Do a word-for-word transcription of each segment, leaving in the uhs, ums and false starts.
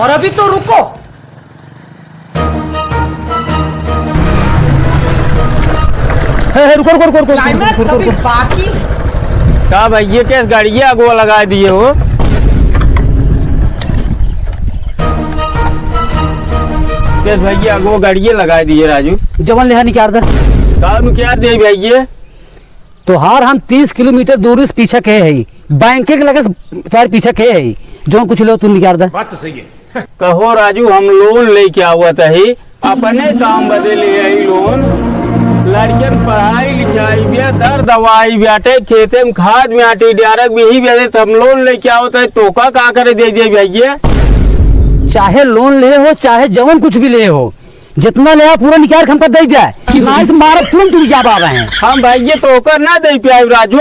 और अभी तो रुको। हे, हे, रुको, रुको, रुको, रुको, रुको, क्लाइमैक्स रुको, अभी रुको। बाकी। का भैया, कैस गाड़िया अगवा लगाइ दिए हो? कैस भैया, अगवा गाड़िया लगाइ दिए, राजू? जवन लेहा निकाल दे। का निकाल दे भैया? तोहार हम तीस किलोमीटर दूरी से पीछा के है, बैंक के लगे से तोहार पीछा के है, जौन कुछ लेहो तू निकाल दे। बात तो सही है। कहो राजू, हम लोन लेके आवत ही, अपने काम बदे ले आई लोन। लड़कन पढ़ाई लिखाई बे, दर दवाई बाटे, खेते में खाद में आटी डारक बिही बे, तो हम लोन लेके आवत ही, तोका का करे दे दे भैया? चाहे लोन ले हो, चाहे जवन कुछ भी ले हो, जितना ले आ पूरा निकाल के हमका दे दे, नहीं तो मारब तुरंत तुम जाबा रहे हैं। हम भैया तोका ना दे पाए राजू,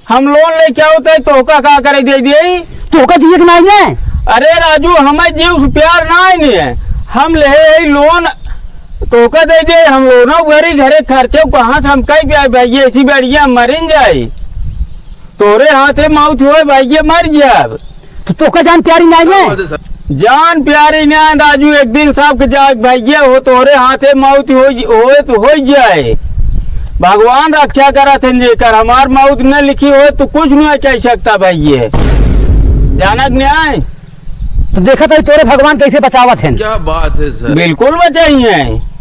हम लोन लेके आवत ही, तोहका का करे दे दिए? तोहका जिए के नाई है? अरे राजू, हमें जीव से प्यार नाई है, हम ले आई लोन, तोहका दे दिए, हम लोनो घरी घरे खर्चे कहाँ से हम कई प्यार भैया, इसी बढ़िया मरिन जाए, तोरे हाथे मौत होए भैया, मर जाब। तो तोका जान प्यारी नाई है? जान प्यारी ना राजू, एक दिन सबके जाग भैया हो, तोरे हाथे मौत हो, होए तो हो जाए। भगवान रक्षा करत हैं जेकर, हमार मौत न लिखी होए तो कुछ नहीं कह सकता भैया। जानत न्याय? तो देखत है तोरे भगवान कैसे बचावत हैं। क्या बात है सर। बिल्कुल बचाई हैं।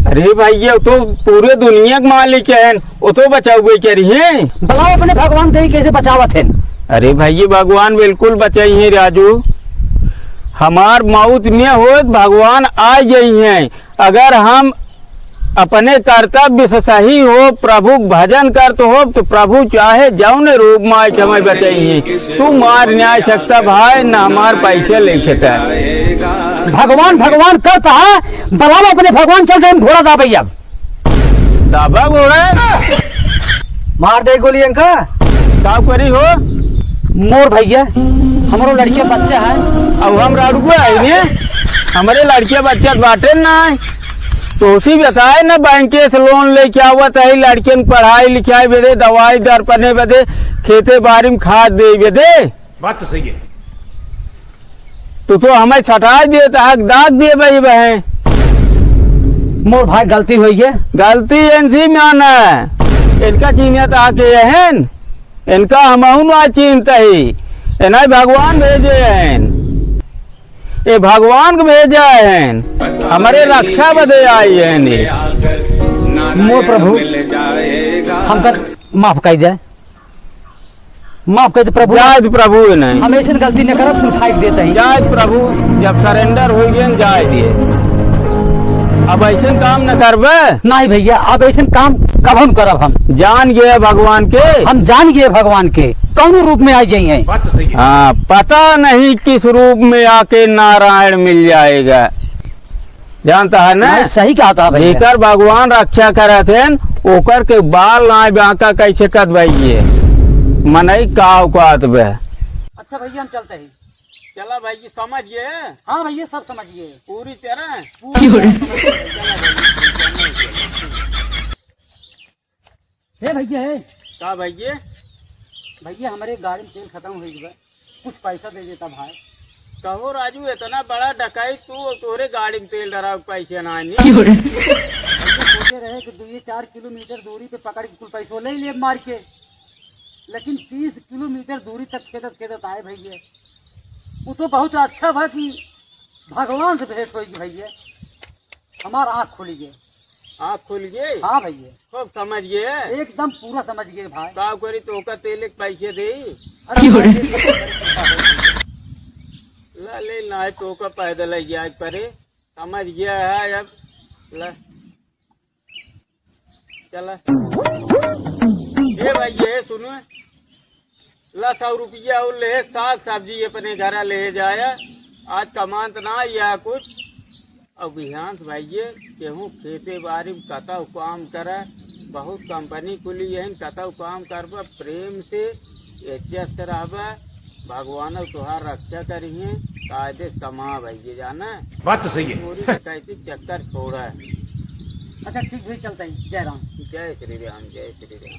अरे भैया, तो पूरे दुनिया के मालिक हैं, वो तो बचावे करी हैं। बुलाओ अपने भगवान के, कैसे बचावत हैं। अरे भैया, भगवान बिल्कुल बचाई हैं राजू। हमार मौत न होत, भगवान आ गई हैं। अगर हम अपने कर्तव्य से सही हो, प्रभु के भजन करत हो, तो प्रभु चाहे जौन रूप में आए के हमें बचाई हैं। तू मार न्याय सकता भाई, न हमार पैसे ले सकता। भगवान, भगवान करता है, बुलाओ अपने भगवान, चलते हम घोड़ा दाबे अब। दाबा घोड़ा? मार दे गोली इनका। का करी हो? मोर भैया, हमरो लड़के बच्चा है। अब हम राड़ुआ है ने, हमरे लड़के बच्चा बाटे ना है। तो उसी बताए ना, बैंक से लोन लेके आवत है, लड़कन पढ़ाई लिखाई बदे, दवाई दरपने बदे, खेते बाड़ी में खाद दे बदे। बात तो सही है। तू तो हमें सटाई देत हक, दाग दे भाई बहन। मोर भाई गलती होई है। गलती एनसी में आना है। इनका चीनिया तो आके यहन, इनका हमहू ना चीनत ही। इन्हें भगवान भेजे हैं, ये भगवान के भेजा हैं, हमारे रक्षा बदे आई हैं ये। मोर प्रभु, हमका माफ कर दे। माफ कर दे प्रभु। जाए दे प्रभु, ये नहीं। हम ऐसन गलती न करब, कुल खाई के देत ही। जाए दे प्रभु, जब सरेंडर हो गए, जाए दिए। अब ऐसन काम न करबे। नहीं भैया, अब ऐसन काम कभो न करब हम। जान गए भगवान के। हम जान गए भगवान के, कौनो रूप में आ जाइए। बात तो सही है। हाँ, पता नहीं किस रूप में आके नारायण मिल जाएगा। जानता है ना? नहीं, सही कहा था भैया। जेकर भगवान रक्षा करत हैं, ओकर के बाल ना बांका कैसे कत भाई ये? मनई का औकात बे? अच्छा भैया, हम चलते ही। चला भाई जी, समझ गए? हाँ भैया, सब समझ गए। पूरी तरह? पूरी तरह समझ गए। हे भैया, हे। का भैया? भैया, हमरे गाड़ी में तेल खतम होइ गवा, कुछ पैसा दे देता भाई। कहो राजू, इतना बड़ा डकैत तू, और तोहरे गाड़ी में तेल डरावे के पैसे ना आनी। क्यों रे? भैया, सोचे रहे कि दो चार किलोमीटर दूरी पे पकड़ के कुल पैसो ले ले मार के, लेकिन तीस किलोमीटर दूरी तक खेदत खेदत आए भैया। वो तो बहुत अच्छा बा कि भगवान से भेंट होइ गई भैया, हमार आँख खुल गए। आँख खुल गए? हाँ भैया। खूब समझ गए? एकदम पूरा समझ गए भाई। का करी, तोहका तेल के पैसे दे? अरे भाई, एकदम कृपा हो गई। ला ले, ना है तोहका पैदल ही जाए पड़े। समझ गया है अब। ला। चला। ए भाई, ये सुनो। ला सौ रुपया और ले, साग सब्जी अपने घरा ले जाया। आज कमांत ना या कुछ। अब बिहान से भैया, केहू खेते बाड़ी में कतौ काम करे, बहुत कंपनी खुली है, कतौ काम करबे, प्रेम से एडजस्ट रहबे, भगवान तोहार रक्षा करिहे, कायदे से कमा भैया, जाना। बात तो सही है। चोरी डकैती चक्कर छोड़ा। अच्छा ठीक भाई, चलता ही, जय राम। जय श्री राम, जय श्री राम।